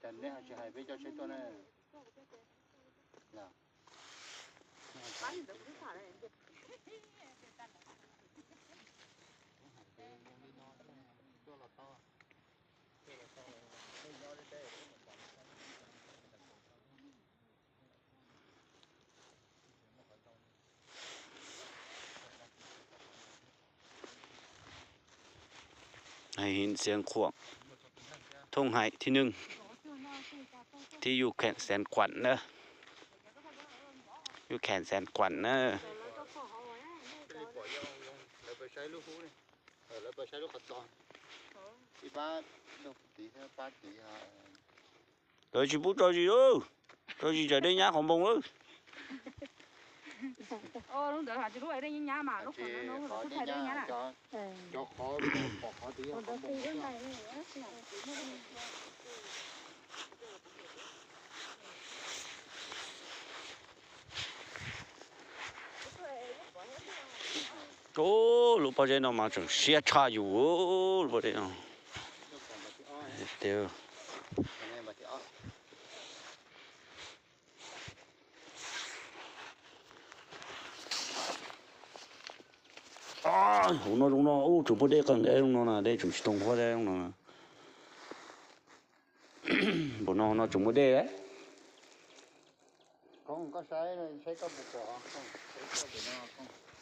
Cas nej ho tsis hais peb cov tsheb tuaj na? Hais hin xiav khuam, thooj hais thib neeg, thib yus kheem xees kuam na, yus kheem xees kuam na. Lawv tsis pub tso zis, tso zis tsam dej nyab qhov npoo lawm. Ub, lub pob zeb no mas tseem siab tshaj yus lub pob zeb no. Hauv no zoo no, ub, tseem puas dej qees zoo no na, dej tseem tsis too huab thiab no. Npaum no no tseem muaj dej. Koj saib, saib koj puas pom, saib koj pem no, koj